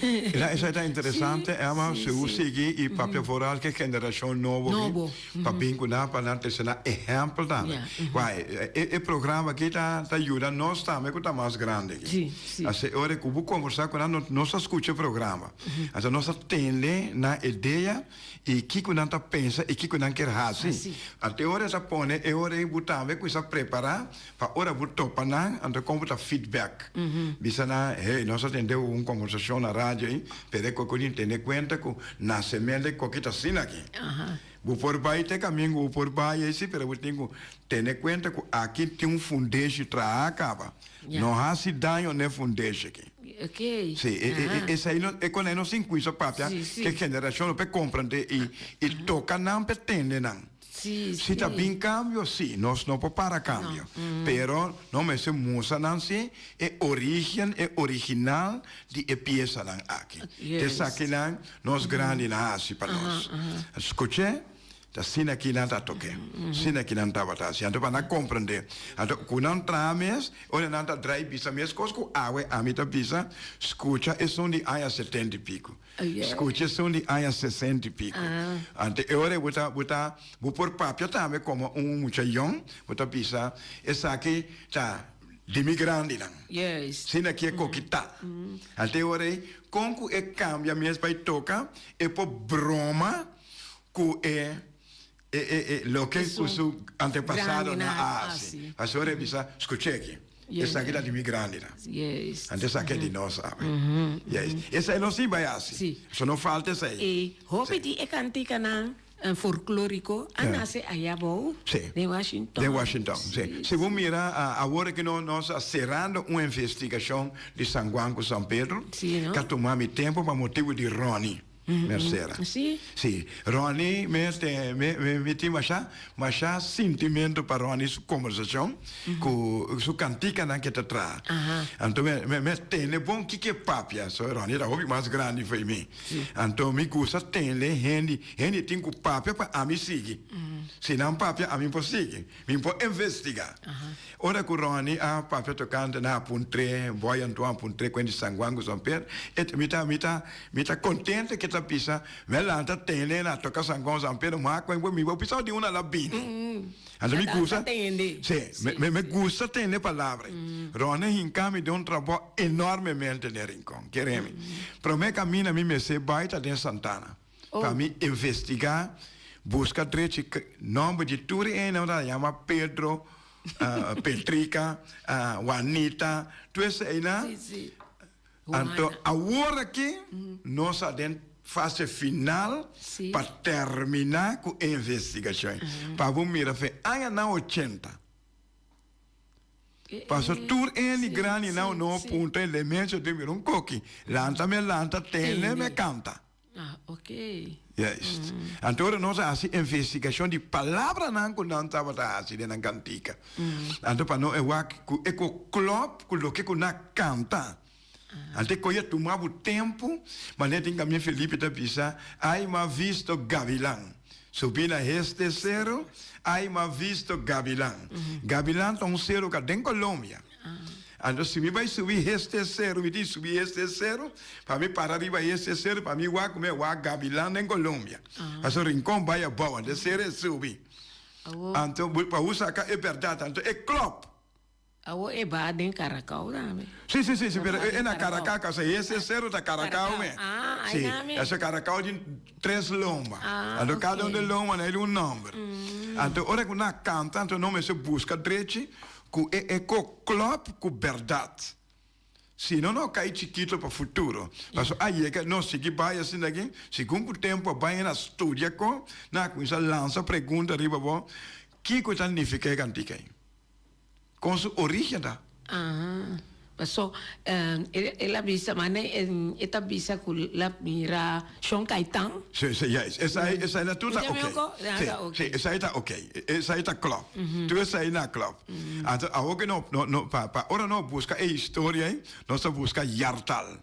Mira, esai ta interesante, Emma, si bo sigui y papia vooral cu e generacion nobo aki, pa bin cu nan, pa nan trece nan ehempel tambe. Wai, e programa aki ta yuda nos tambe cu ta mas grandi aki. Asina e ora cu bo conversa cu nan, nos ta scucha e programa. Asina nos ta tende nan idea I kiko nan ta pensa i kiko nan kier hasi. Anto e ora e ta pone e ora ei bo tambe kuminsá prepará pa ora bo topa nan, anto kon bo ta feedback. Bisa nan, hey, nos a tende un kombersashon na radio ei, pero e koko di tene kuenta ku nasementu e koki ta asina aki. Bo por bai te kaminda ku bo por bai ei si, pero bo tin ku tene kuenta ku aki tin un fundeshi traha kaba. No hasi daño n'e fundeshi aki. Ok. Sí, e, e, e, esei no, e con e no sin cuiso papia, Sí, sí. ke generacion lo pe comprende i, i toca nan pe tende nan. Sí, Si ta sí. bin cambio, sí, nos no por para cambio. Pero no mester musa nan sí e origen, e original di e piesanan aki. Juist. Esakinan nos grandinan a haci pa nos. Scuché? Ta asina ki nan ta toke, asina ki nan tabata hasi. Anto pa nan komprendé. Anto ku nan traha mes, ora nan ta drai bisa mes kos ku awe ami ta bisa, skucha esun di aña setenta i piku, skucha esun di aña sesenta i piku. Anto e ora bo ta, bo ta, bo por papia tambe komo un mucha yòn, bo ta bisa esaki ta di mi grandinan. Asina ki e koki ta. Anto e ora ei, kon ku e kambia mes bai toka, e por broma Ku e e e e loke ku su antepasadonan a hasi. Pasobra e bisa, Skuch'é aki, esaki ta di mi grandinan. Anto esaki e di nos awe. Yes. Esei nos tin bai hasi. So no falta esei. E hopi di e kantikanan folklóriko a nase aya abou, den Washington. Den Washington, si. Si bo mira awor aki nos a serando un investigashon di San Juan ku San Pedro, ku a tuma mi tempu pa motibu di Ronnie. Mercera. Sí? Sí. Ronnie, mi este, mi, mi, mi tin masha, masha sintimento pa Ronnie su conversacion cu su canticanan ke ta traha. Anto mi, mi, mi a tende bon kiko e papia. So Ronnie ta hopi mas grandi fo'i mi. Anto mi gusta tende hende, hende tin cu papia pa ami sigui. Si nan papia, ami por sigui. Mi por investiga. Ora cu Ronnie a papia tocante nan a puntr'é, Boy Antoine a puntr'é cu hende San Juan cu San Pedro, e ta, mi ta, mi ta, mi ta contento cu e ta bisa, mi a lanta tende nan a toca San Juan cu San Pedro, ma cu mi bo bisa di unda la bini. Anto mi gusta, si, mi, mi gusta tende palabra ei. Ronnie a hinca mi den un trabou enormemente den Rincon, kere mi. Prome camina mi mester bai ta den Santana. Pa mi investigá, buska drechi nòmber di tur e hende ta yama Pedro, Petrika, Juanita, tur eseinan. Anto awor aki nos a den fase final pa terminá ku e investigashon. Pa bo mira fe añanan ochenta. Paso tur hende grandi nan no puntra elemento di mira un koki. Lanta mi lanta, tende mi kanta. Ah, ok. Juist. Anto ora nos a hasi investigacion di palabranan cu nan tabata hasi den nan cantica. Anto pa no e wak cu e cu klop cu loke cu nan canta. Anto e coye tuma bo tempo, manera tin camia Felipe ta bisa, Ay m'a visto gavilan. Subi na este cero, ay m'a visto gavilan. Gavilan ta un cero ca den Colombia. Anto si mi bai subi heste seru, mi tin subi heste seru, pa mi para riba heste seru, pa mi wak mi a wak gavilan den Colombia. Pasobra Rincon bai abou, anto e seru e subi. Anto pa bo saka e bèrdat, anto e klòp. Awor e ba den Caracao tambe. Si, si, si, si, pero e na Caracao, causa heste seru ta Caracao me. Si, pasobra Caracao tin tres lomba. Anto kada un di e lombanan e tin un nòmber. Anto ora ku nan a kanta, anto nan mester buska drechi. Ku e eko klòp ku bèrdat. Si no no kai chikito pa futuro. Paso a yega nos sigui bai asina aki, segun ku tempu a bai nan a studia ko, nan a kuminsá lansa pregunta riba bo, kiko ta nifiká e kantika ei? Kon su orígen ta? Aha. Paso el a bisa, mane e ta bisa ku la mira Shon Kaitan. Si, si, juist. Esei, esei na tur ta Esei oké. oko? Ja, Si, ta oké. si, esei ta oké. Esei ta klòp. Tur esei na klòp. Anto awor ke no, no, no, pa, pa ora no buska e historia ei, nos ta buska yartal.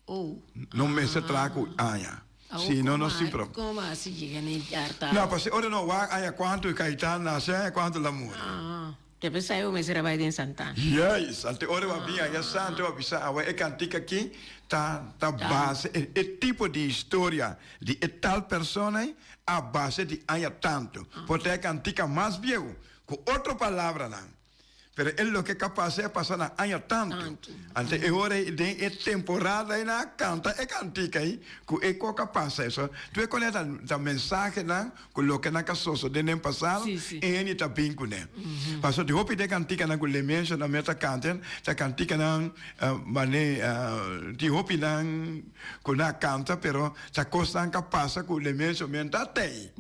Oh. No mester traha ku aña. Awor Si no, komo nos tin a, prob. komo a hasi yega na e yartal? No, pasobra ora no wak aña kuantu Kaitan nase, aña kuantu el a muri. Ah. Te pensá eu mester a bai den Santana. Juist, anto ora bo a bin aya Santo bo a bisa awe e kantika aki ta ta base e e tipo di historia di e tal persona ei a base di aña tantu. Por ta e kantika mas bieu ku otro palabranan. Pero e loke ka pasa e a pasa na aña tantu. Anto e ora ei den e temporada ei nan a kanta e kantika ei ku e kok a pasa eso. Tur e kos ta ta mensahenan Ku loke nan ka sosodé den pasado, e hende ta bin kuné. Pasobra di hopi den kantikanan ku Lemencio nan mes ta kanta, ta kantikanan manera di hopinan ku nan a kanta, pero ta kosnan ka pasa ku Lemencio men ta tei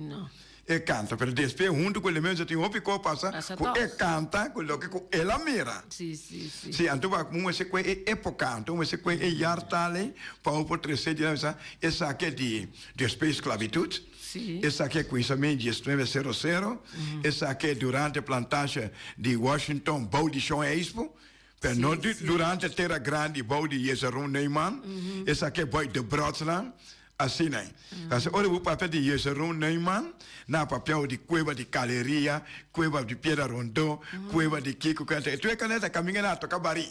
e kanta. Pero despues huntu ku Lemencio tin hopi kos pasa ku e kanta ku loke ku el a mira. Sí, anto bo a mester kue e epoka, anto bo mester kue e yartal ei pa bo por trese dilanti esaki di despues sklabitut. Esaki a kuminsá mei diesnuebe sero sero, esaki e durante plantasje di Washington bou di Shon Eispo, pero no durante Tera Grandi bou di Jezeroen Neuman, esaki e bou de Brodsnan, asina ei. Pasobra ora bo papia di Jezeroen Neuman, nan a papia di kueba di Kaleria, kueba di Piedra Rondó, kueba di kiko, tur e kaneta kaminda nan a toka barí.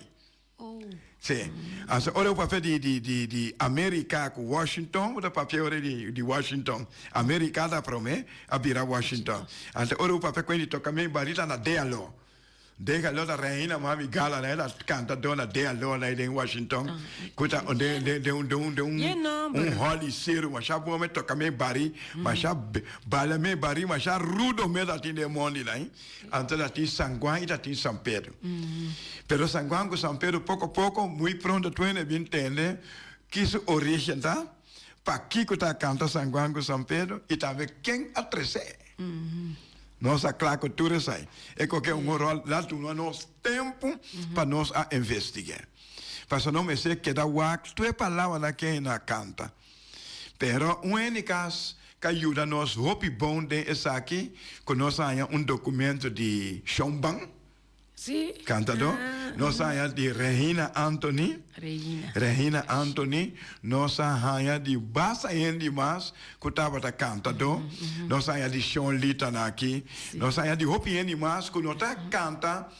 Sí. Anto ora bo papia di di di di America cu Washington, bo ta papia ora di di Washington. America ta prome a bira Washington. Anto ora bo papia cu e di toca mi barita na Dealo. Dealo ta reina mami gala na ta canta dor na Dealo na den Washington. Cu ta den den den un den un den un un holly seru masha bon me toca mi bari masha bala mi bari masha rudo me ta tin den mondi na. Anto ta tin San Juan y ta tin San Pedro. Pero San Juan cu San Pedro poco poco muy pronto tur hende bin tende ki su origen ta, pakico ta canta San Juan cu San Pedro y tambe ken a trece. Nos a cla cu tur esai. E coke un rol la tuma nos tempo pa nos a investiga. Pasobra no mester keda wak tur e palabranan ke hende a canta. Pero un hende kas ka yuda nos hopi bon den esaki ku nos a haña un dokumento di Shonban, Sí. kantadó. Nos a haña di Regina Anthony. Regina. Regina Anthony. Nos a haña di basta hende mas ku tabata kantadó. Nos a haña di Shon Lita na aki. Nos a haña di hopi hende mas ku no ta kanta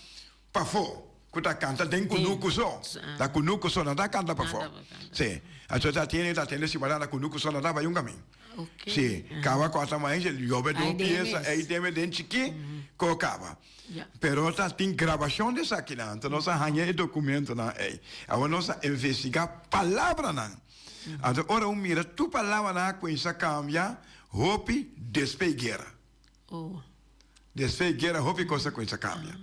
pafó, ku ta kanta den kunuku so. Na kunuku so nan ta kanta pafó. Sí. Anto ta tiene ta tende si na kunuku so nan ta bai un kamin. Sí. Kaba ku ata mai yobe den un piesa ei den den chikí ku kaba. Pero ta tin grabashon di esakinan. Anto nos a haña e dokumentonan ei. Awor nos a investigá palabranan. Anto ora un mira tur palabranan a kuminsá kambia hopi despues guera. Despues guera hopi cos a cuminsa cambia.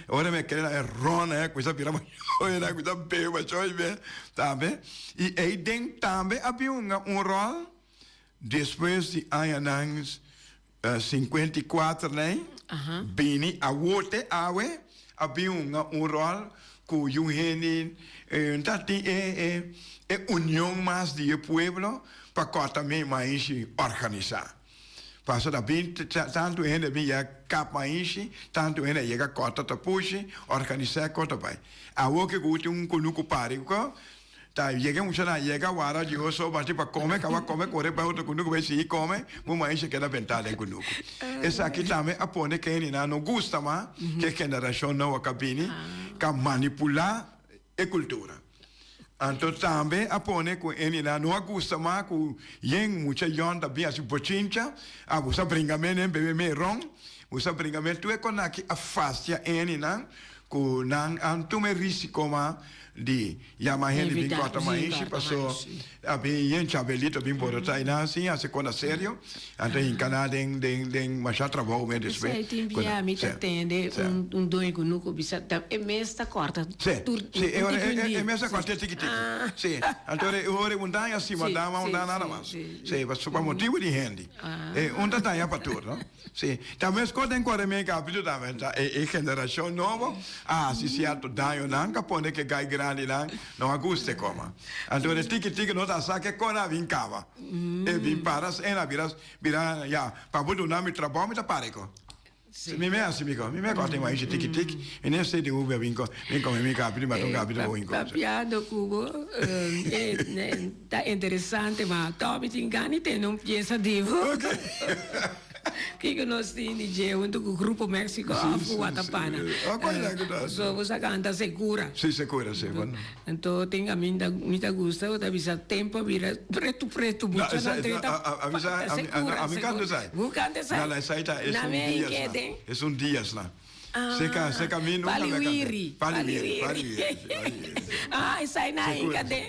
Ora mi a kere na e ron a cuminsa bira mayor a cuminsa bebe mayor y be tambe. Y ey den tambe a bin hunga un rol despues di añanan 54 ney bini awor te awe a bin hunga un rol cu yu hende ta tin e e union mas di e pueblo pa corta mi maishi organisa. Paso ta bin tantu hende bin yega kap maishi, tantu hende a yega kòrta tapushi, organisá e kos ta bai. Awor ke ku tin un kunuku pari ku ta yega e muchanan a yega wara di oso bati pa kome, kaba kome kore bai otro kunuku bai sigui kome, bo maishi a keda bentá den kunuku. Esaki tambe a pone ke hendenan no gusta mas ke generashon nobo ka bini ka manipulá e kultura. Anto tambe a pone ku Enina no a gusta mas ku yen mucha yon ta bin hasi bochincha, a bo sa bringa me nen bebe me ron, bo sa bringa me tur e konaki a fastia Eninan ku nan a tuma e risiko mas. di yama hende bin Invitá, kòrta sí, maishi kòrta paso maishi. a bin yen chabelito bin borotá i nan sin hasi kona serio anto hinka nan den den den masha trabou mes despues Esei tin ku bia nan mi ta sí tende sí. un un doño ku nuku bisa ta e mes ta kòrta Sí, tur sí, e un ora tiki un e dia e mes ta sí. kòrta tiki tiki Ah. sí anto ora e ora un daña si Sí, madama un sí, da nada sí, mas sí. sí paso pa motibu di hende Ah. e un ta daña pa tur no. Sí, ta meskos den kore mi kapito tambe ta e generashon nobo a hasi sierto daño nan ka pone ke gai grandinan no a gusta e koma. Anto de tiki tiki no ta sa ke kon a bin kaba. E bin para en a bira bira ya pa bo duna mi trabou mi ta para e ko. Mi me hasi mi ko, mi me kòrta e maishi tiki tiki mi ne sey di ube a bin bin kome mi kapito mi a tuma kapito bo hinko. Papiando ku bo e ta interesante ma tòg mi tin gana di tende un piesa di bo. Kiko nos tin di dje huntu ku Grupo Mexico of ku Watapana. So bo sa kanta Sekura. Si, Sekura, si. Anto tin kaminda mi ta gusta bo ta bisa tempo a bira pretu pretu mucha nan treta Sekura, Sekura. Ami kanta esai. Bo kanta esai? No, no, esai ta es un dias na. Es un dias na. Seka, seka mi nunka me kanta. Paliwiri. Paliwiri, paliwiri, paliwiri. Ah, esai na hinka den.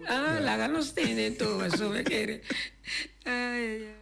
Ah, laga nos tende anto, pasobra mi kere. Ay, ay, ay.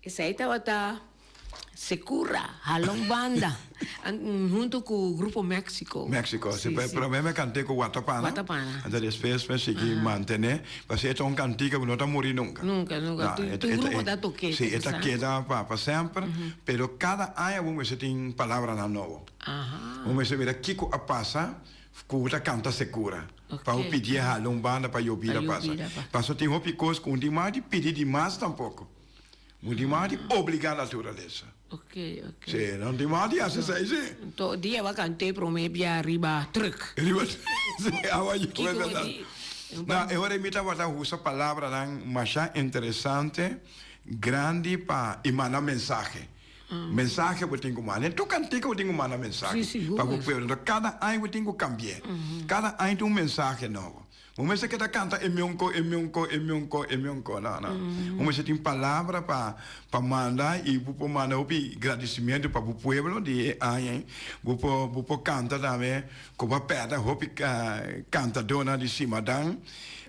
Esei tabata Secura, Halon Banda, hunto ku Grupo Mexico. Mexico, si. Prome mi a kant'é ku Watapana. Watapana. Anto despues mi a sigui mantené, pasobra e ta un kantika ku no ta muri nunka. Nunka, nunka. Tur grupo ta tok'é. Si, e ta keda pa semper, pero kada aña bo mester tin palabranan nobo. Bo mester mira kiko a pasa ku bo ta kanta Secura, pa bo pidié hala un banda pa yobida pasa. Pasobra tin hopi kos ku un tin mag di pidi di mas tampoko. Un tin mag di obligá naturalesa. Ok, ok. Sí, no tin mag di hasi esei, sí. Anto dia bo a kant'é promé bia riba trùk. Riba trùk, sí, awa yo Kiko bo di? No, e ora mi tabata usa palabranan masha interesante, grandi pa i manda mensahe. Mensahe bo tin ku manda. Den tur kantika bo tin ku manda mensahe pa bo pueblo. Anto kada aña bo tin ku kambi'é. Kada aña tin un mensahe nobo. Bo mester keda kanta e mionko, e mionko, e mionko, e mionko. No, no. Bo mester tin palabra pa pa manda i bo por manda hopi gradisimentu pa bo pueblo di e aña ei. Bo por bo por kanta tambe ku bo a pèrdè hopi kantadónan di Simadan,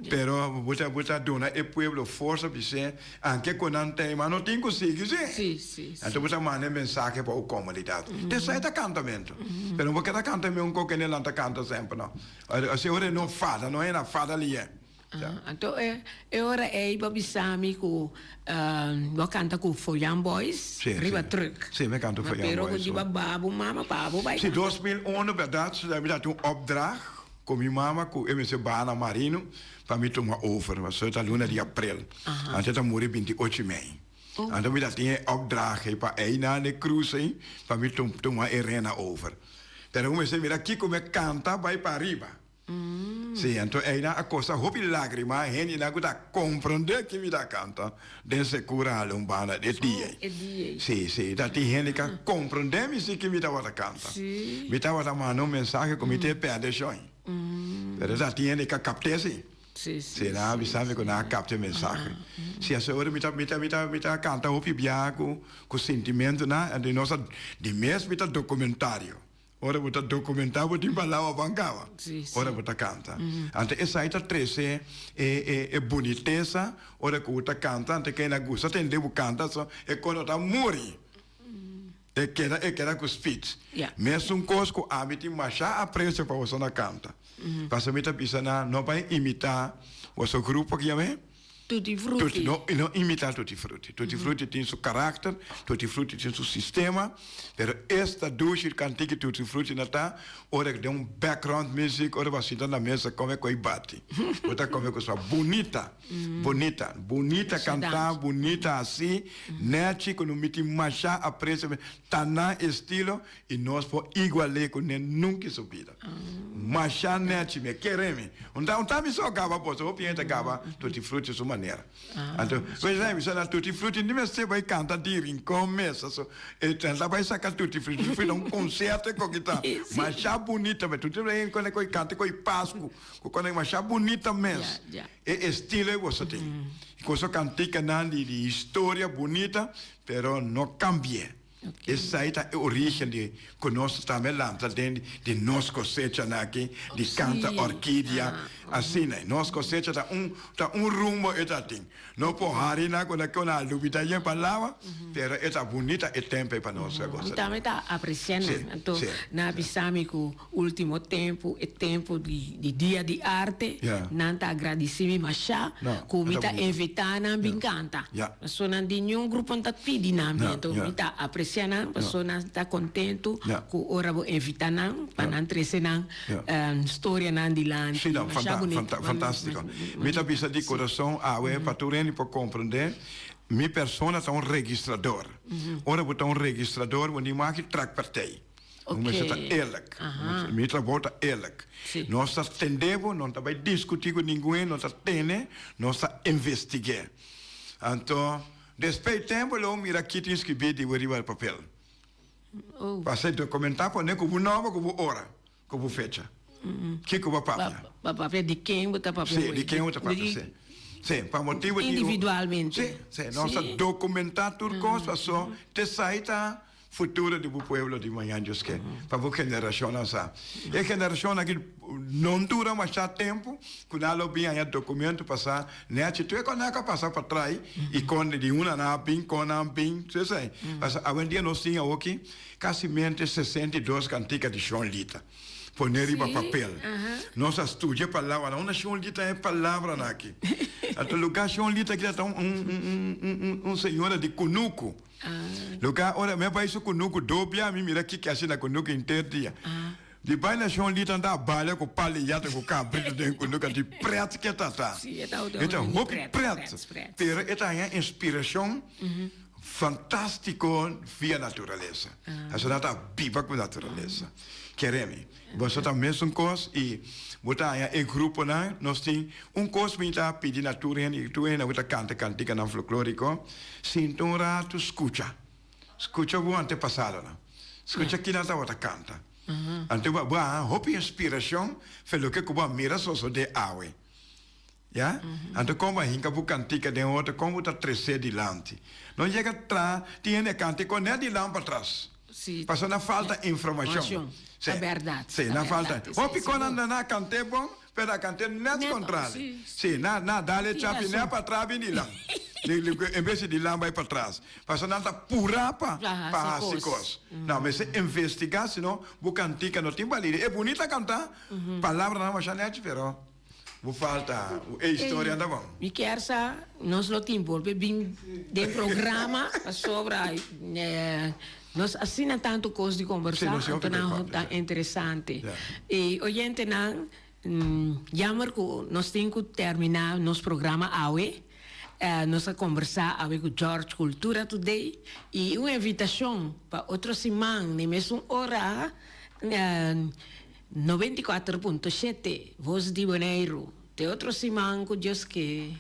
pero bo ta bo ta duna e pueblo forsa bis'é anke ku nan ta ei, ma no tin ku sigui si. Sí, sí, sí. Anto bo ta manda e mensahe pa bo komunidat. Esei ta kantamentu. Pero bo keda kanta e mionko kende nan ta kanta semper, no. Así ora e no fada, no henda fada lié. Anto e ora ei bo bisa mi ku bo kanta ku Foyan Boys riba trùk. Sí, mi kanta ku Foyan Boys. Pero ku di bo ba bo mama pa bo bai kanta. Sí, 2001 bèrdat mi tabatin un opdracht ku mi mama ku e mester baha na Marino pa mi tuma over. Pasobra ta luna di aprel. Anto e ta muri 28 mei. Anto mi tabatin e opdracht ei pa einan e krus ei pa mi tuma e rena over. Pero un mester mira kiko mi a kanta bai pa ariba. Sí, anto einan a kosta hopi lágrima hendenan ku ta komprondé ki mi ta kanta den sekura hala un banda e dia ei. Sí, sí, ta tin hende ku a komprondé mi si ki mi tabata kanta. Mi tabata manda un mensahe ku mi ta e pèrdè shon. Pero ta tin hende ku a kapt'é sí. Sí, sí, nan a bisa mi ku nan a kapta e mensahe. Sí, asina ora mi ta, mi ta, mi ta, mi ta kanta hopi biaha ku, ku sintimentunan, anto nos a, di mes mi ta dokumentario. Ora bo ta dokumentá bo tin palabra ban kaba. Ora bo ta kanta. Anto esei ta trese e, e, e bunitesa ora ku bo ta kanta, anto ken a gusta tende bo kanta, so e kos no ta muri. E keda e keda ku speech. Mesun kos ku ami tin masha apresio pa boso na kanta. Pasobra mi ta bisa nan no bai imitá boso grupo ki yam'é? Tutti Frutti. No, no imitá Tutti Frutti. Tutti Frutti tin su karakter, Tutti Frutti tin su sistema, pero esta dushi kantiki Tutti Frutti na ta ora ku den un background music, ora bo a sinta na mesa kome ku e bati. Bo ta kome ku sua bunita. Bunita, bunita kantá, bunita hasi, nèchi ku no miti mashá apresio, ta nan estilo i nos por igual'é ku ne nunka su bida. Mashá nèchi mi a kere mi. Un ta un ta mi so gaba boso, hopi hende ta gaba Tutti Frutti su manera. Anto, pues mi sa na Tutti Frutti ni mester bai kanta di Rincon mes, aso e ta bai saka Tutti Frutti, Tutti Frutti ta un konsierto e koki ta mashá bunita mes, Tutti Frutti kone koi kanta koi Pasku, ku kone mashá bunita mes. E estilo ei boso tin. E cosa kantikanan di di historia bunita, pero no kambi'é. Esei ta e origen di ku nos tambe lanta den di nos kosechanan aki, di kanta orkidia, asina. Nos kosecha ta un ta un rumbo e ta tin. No por hari nan ku na ku na lubida yen palabra, pero e ta bunita e tempo ei pa nos a gosa. Mi tambe ta apresia nan. Anto nan a bisa mi ku Ultimo tempu, e tempu di Dia di Arte, nan ta agradisí mi mashá ku mi ta invitá nan bin kanta. Pasobra nan di niun grupo no ta pidi nan bin, enton mi ta apresiá nan pasobra nan ta kontentu ku ora bo invitá nan pa nan trese nan storianan dilanti. Sí, no, fantástiko. Mi ta bisa di kurason awe pa tur hende por komprendé, mi persona ta un registrador. Ora bo ta un registrador bo ni maki trak partij. Bo mester ta eerlijk. Mi trabou ta eerlijk. Nos ta tende bo, no ta bai diskutí ku ningun hende, nos ta tene, nos ta investig'é. Anto, despues di tempu lo bo mira ki tin skribí di bo riba e papel. Pasa e dokumentá pone ku bo nòmber, ku bo ora, ku bo fecha. Kiko bo a papia. Bo a papia di ken bo ta papia Sí, di ken bo ta papia, sí. Sí, pa motibu di. Individualmente. Sí, sí. Nos ta dokumentá tur kos pasobra te esei ta. futuro di bo pueblo di mañan Dios ke pa bo generashonnan sa. E generashon aki no dura masha tempu ku nan lo bin haña dokumento pa sa nèchi tur e kon nan a pasa pa trai i kon di unda nan a bin kon nan a bin tur esei. Pasobra awendia nos tin awoki kasimente 62 kantika di Shon Lita. Pone riba papel. Nos a studia e palabranan. Unda Shon Lita e palabranan aki? Anto lugar Shon Lita aki ta un señora di kunuku. Lugar ora mi a bai su kunuku dobia mi mira kiko hasi na kunuku henter dia. Di bai na Shon Lita anda a balia ku pal i yata ku kabrito den kunuku anto pret ke ta ta. E ta hopi pret. Pero e ta haña inspirashon Fantástiko via naturalesa. Asina ta biba ku naturalesa. Kere mi, boso ta mesun kos i bo ta haña e gruponan. Nos tin un kos mi ta pidi na tur hende i tur hende ku ta kanta kantikanan folklóriko, sinta un ratu skucha. Skucha bo antepasadonan. Skucha kinan tabata kanta. Anto bo a haña hopi inspirashon fe loke ku bo a mira sosodé awe. Ya? Anto kon bo a hinka bo kantika den otro, kon bo ta tres'é dilanti? No yega tra, tin hende a kanta i kon net di lan patras. Sí. Pasobra nan falta informashon. Informashon. Sí. Ta bèrdat. Sí, Ta nan falta. bèrdat esei, Hopi kon sigur. nan a kant'é bon, pero a kant'é net Net, kontrali. sí. Sí, nan nan a dal e Tin chapi rason. net patras bin di lan. En bes di lan bai patras. Pasobra nan ta purá pa Pa hasi pa hasi kos. kos. No, mester investigá, sino bo kantika no tin balidez. E bunita kantá, palabranan masha nèchi, pero. Bo falta e historia ta bon. Mi kier sa nos lo tin bolbe bin den programa pasobra nos asina tanto cos di conversa anto nan ta interesante. Y oyentenan jammer cu nos tin cu termina nos programa awe. Nos a conversa awe cu George Cultura Today y un invitacion pa otro siman na e mesun ora. 94.7, Voz di Boneiru. Te otro siman ku Dios ke.